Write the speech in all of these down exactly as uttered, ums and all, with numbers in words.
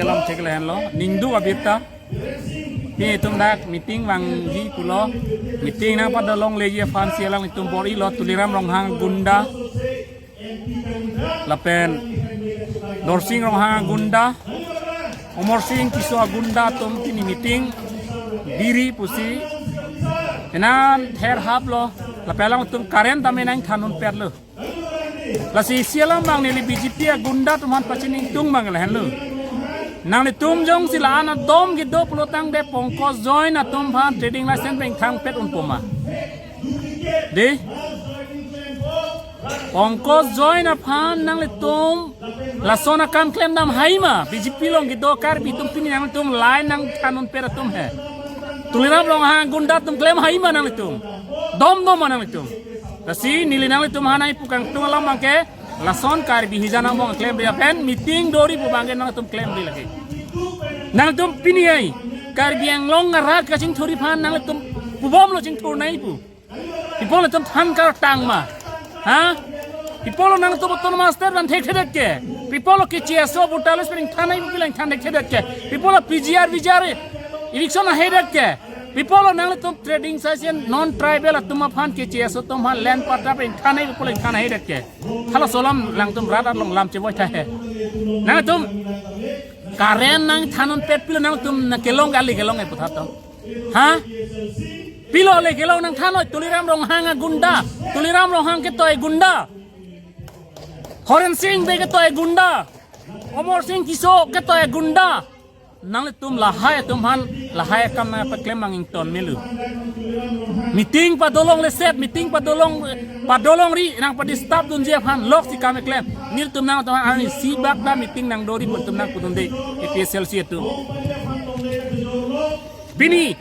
Alam chek lahenlo, ningduk abirta. Pini itum dak meeting vangji pulo. Meeting nangpadolongleji aphansi alanglitum bor-ilo, Tuliram Ronghang gunda. Lapen Dorsing Ronghang gunda. Amarsing Tisso gunda atum pini meeting biri pusi. Enan ther haplo. Lapen alangtum current tame nangthan unpetlo. Lasi isi alam abang neli B J P agunda atum aphan pachini ingtung abang lahenlo. Nanglitum jongsi la-an adom kedo pulotangte Pankaj Jain atum aphan trading license pen ingthangpet unpo ma? Dei, Pankaj Jain aphan nanglitum lason akam klemdam hai ma? B J P along kedo Karbi atum pini nanglitum line nangthan unpet atum he. Tuliram Ronghang gunda atum klem hai ma nanglitum? Domdom ma nanglitum? Lasi neli nanglitum aphan nangpu kangtung alam abangke, lason Karbi hijan angbong klemri lapen meeting dori pu abangke nangtum klemri lake. Nangtum pini ai Karbi Anglong arat kachingthurji aphan nangtum pubomlo chingthur nangji pu. Pi apot nangtum than kartang ma? Ha? Pi apot nangtum autonomous state van thekthedet ke? Pi apot K C S O voter list pen ingthan nangji pu pi la ingthan thekthedet ke? Pi apot P G R, V G R eviction ahedet ke? Pi apot nanglitum trading license non tribal atum aphan, K C S O atum aphan land patta pen ingthan nangji pu pi la ingthan ahedet ke? Halaso alam alangtum rat along lam chevoi tha he. Nangtum current nangthan unpet pilo nangtum nangkelong kali kelong e puthot atum? Ha? Pilo le kelong nangthan noi, Tuliram Ronghang agunda, Tuliram Ronghang ketoi gunda, Horensing Bey ketoi gunda, Amarsing Tisso ketoi gunda. Nanglitum lahai atum aphan lahai akam nangpaklem abang ington melo. Meeting padolongleset, meeting padolong, padolongri nangpadisturb dunji aphan loksi kam keklem. Nelitum nangtum aphan arni isi bak ta meeting nangdori pu nelitum nangpudunde A P H L C atum. Pini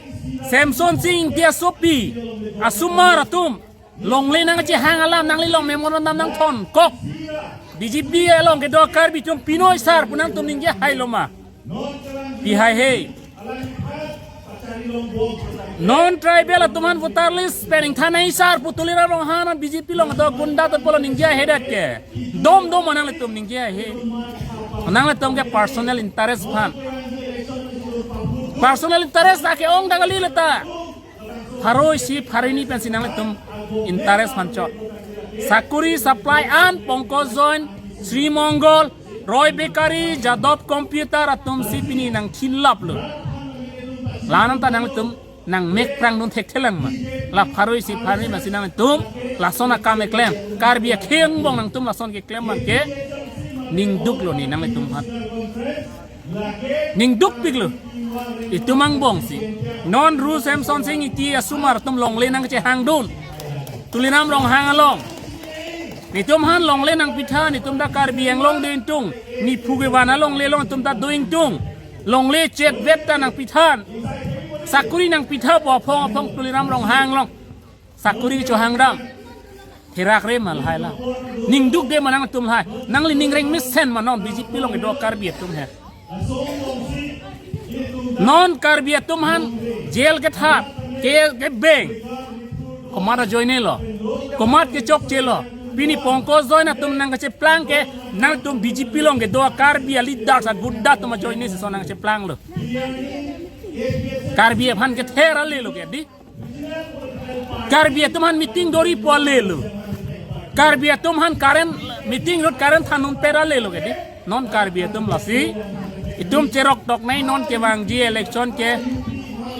Semson Sing Tiassopi asomar atum longle nangchehang alam nanglilong memorandum nangthonkok. B J P along kedo Karbi atum pinoi sar pu nangtum ningje hailo ma? Pi hai he? Non tribal atum aphan voter list pen ingthan nangji sar pu Tuliram Ronghang B J P along kedo gunda atum pulo ningje hedet ke? Domdom ma nanglitum ningje he? Nanglitum ke personal interest aphan. Personal interest ake-ong ta kali leta. Pharo isi pharo hini pensi nanglitum interest aphan chot. Sakuri supply an Pankaj Jain, Sri Mongol, Roy Bakery, Jadov Computer atumsi pini nangthinlaplo. La-an ta nanglitum nangmek prangdun thekthelang ma? La pharo isi pharo hini pensi nanglitum lason akam keklem. Karbi akhei angbong nangtum lason keklem abangke ningduklo ne nanglitum aphan. Ningdukpiklo. Itum angbongsi. Non Ru Semson Sing Ingti asomar atum longle nangchehangdun Tuliram Ronghang along. Netum aphan longle nangpitha, netum ta Karbi Anglong do ingtung. Niphu kevan alongle along netum ta do ingtung. Longle chetvet ta nangpitha. Sakuri nangpitha pu aphong aphong Tuliram Ronghang along sakuri chohangdam. Therakre ma lahai la? Ningdukde ma nangtum lahai? Nangli ningreng mesen ma non B J P along kedo Karbi atum he? Non Karbi atum aphan jail kethat, ke, kebeng. Komat ajoinelo? Komat kechokchelo? Pini Pankaj Jain atum nangkacheplang ke, nangtum B J P along kedo Karbi aleader agunda atum ajoine si lason nangcheplanglo. Karbi aphan kether alelo ke dei? Karbi atum aphan meeting dori pu alelo. Karbi atum aphan current, meeting rut current than unpet alelo ke dei? Non Karbi atum lasi itum cheroktok nangji non kevangji election ke,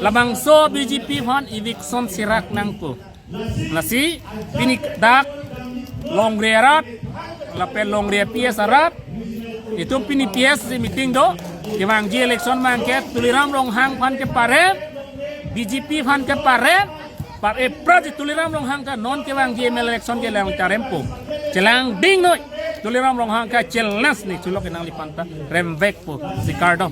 labangso B J P aphan eviction serak nangpo. Lasi pini dak longri arat lapen longri P S arat, itum pini P S meeting do, kevangji election abangke Tuliram Ronghang aphan keparem, B J P aphan keparem, par epra di Tuliram Ronghang ta non kevangji M L A election ke lang charempo. Chelangding noi, Tuliram Ronghang ke challenge ne chulok nangliphan ta remvekpo, si kardom.